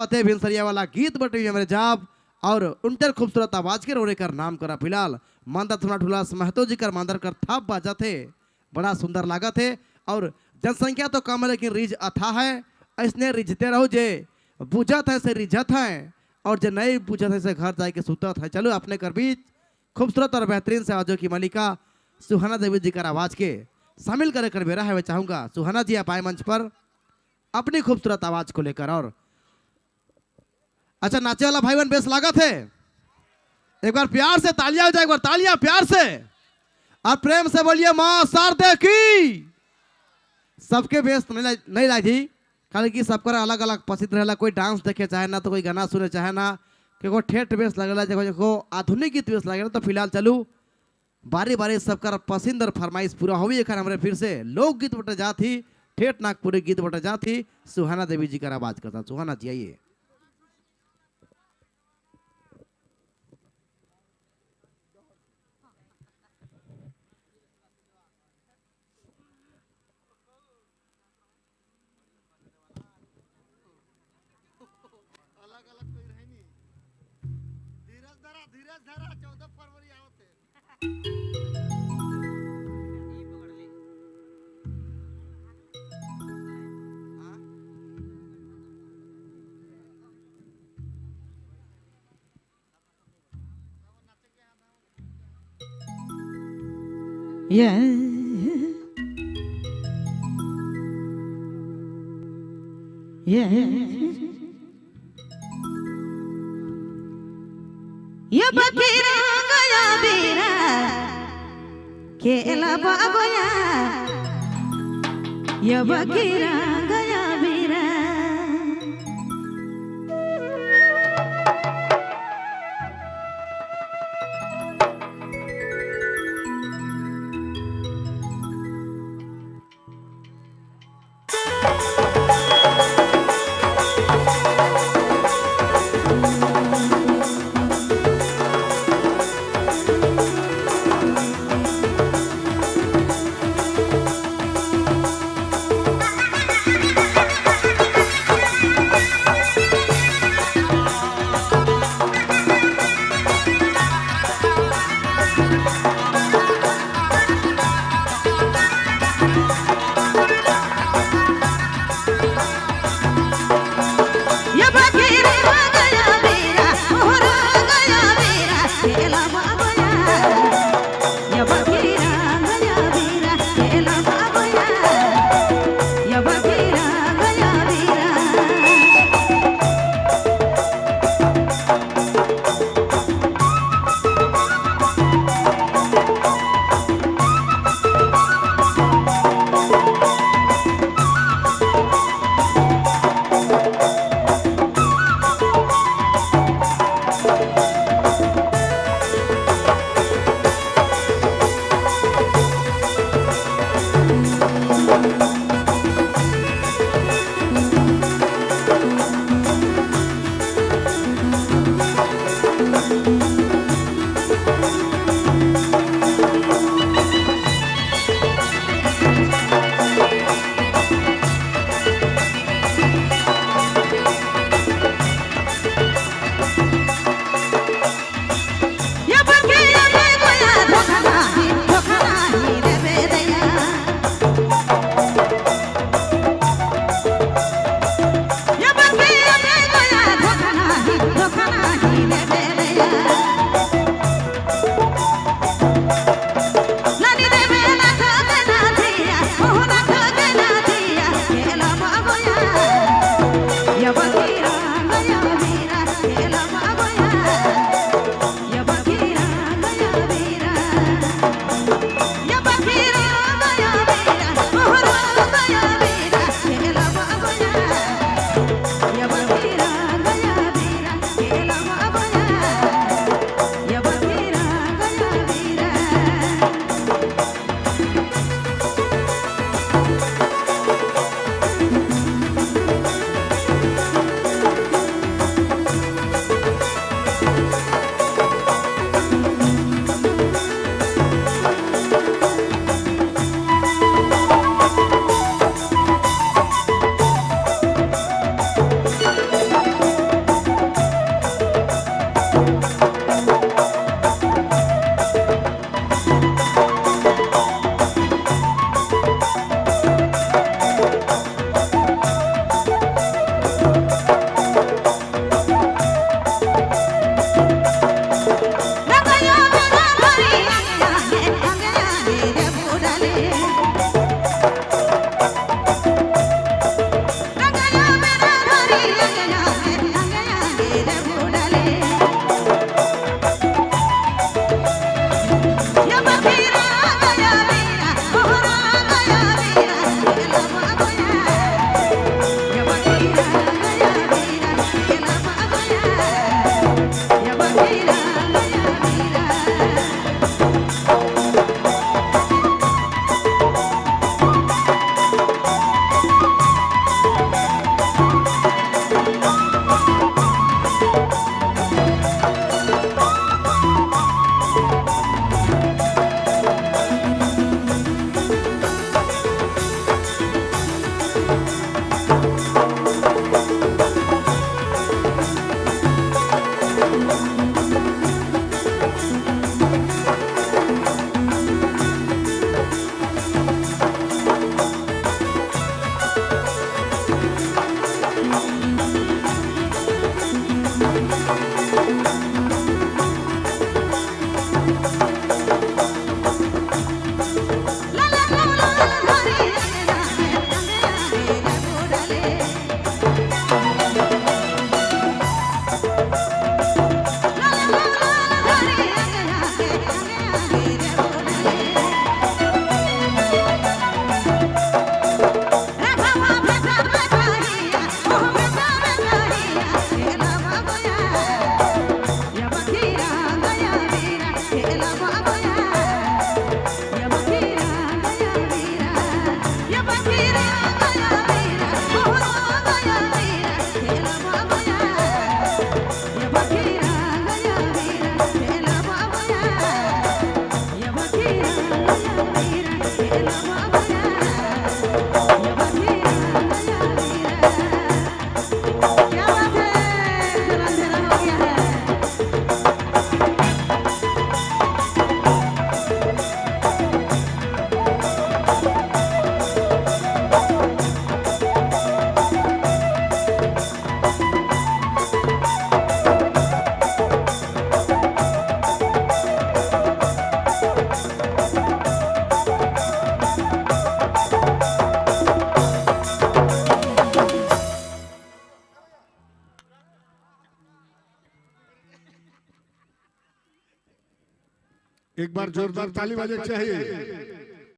फतेह भिनसरिया वाला गीत बटे हमारे जाब और उनकर खूबसूरत आवाज के रोने कर नाम करा। फिलहाल मांदर थोड़ा ठुलास महतो जी कर मांदर कर थाप बाजा थे, बड़ा सुंदर लागत है। और जनसंख्या तो कम है लेकिन रिज अथा है, इसने रिझते रहो, जे बुझत है से रिझत है और जे नहीं बुझत है से घर जाके सुतत है। चलो अपने कर बीच खूबसूरत और बेहतरीन से आवाजों की मलिका सुहाना देवी जी कर आवाज के शामिल करे कर बेरा है। मैं चाहूंगा सुहाना जी आप आए मंच पर अपनी खूबसूरत आवाज को लेकर। और अच्छा नाचे वाला भाई बहन बेस लागत है, एक बार प्यार से तालियां हो जाए, एक बार तालियां प्यार से और प्रेम से बोलिए माँ शारदे की। सबके बेस नहीं लागी, खाली कि सबका अलग अलग पसंद रहेला, कोई डांस देखे चाहे ना तो कोई गाना सुने चाहे ना, कोई ठेठ बेस लगेला, देखो देखो आधुनिक गीत बेस लगेला। तो फिलहाल चलू बारी बारी सबका पसंद और फरमाइश पूरा हुई। एक हमारे फिर से लोकगीत बटे जात ही, ठेठ नागपुरी गीत बटे जात ही सुहाना देवी जी का आवाज करता। सुहाना जी आइए। अलग कोई रहे नहीं। धीरज धरा 14 फरवरी आवत है। Yeah. Yeah. ये बकरा गया बेरा खेला बागोया, ये बकरा गया बेरा। एक बार जोरदार ताली बजे चाहिए।